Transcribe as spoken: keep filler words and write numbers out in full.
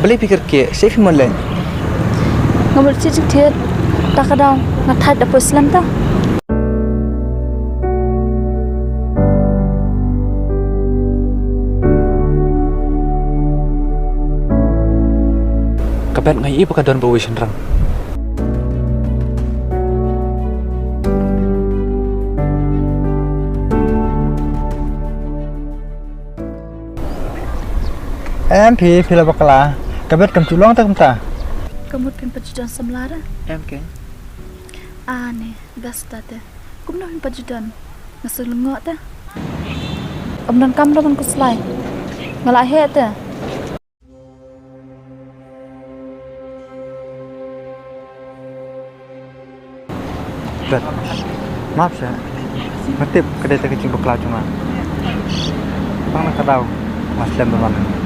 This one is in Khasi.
Balei phi kyrkieh, shaei phi mon leh? Nga mut shisha thied, ta ka daw nga thait da poi slem ta. Ka bet nga ïohi ba ka don bawei shynrang. Em phi, phi la bakla. Ka bet kam ju long ta kumta. Ka mut phin pat ju don samla re? Em ke. Ani, best te. Kumno phin pat ju don? Nga shu lyngngoh te. Ym don kam ruh ban khuslai. Nga la heh te. Bet. Map sha. Nga tip ka dei ta ka jingbakla jong nga. Tang na ka daw nga slem da man.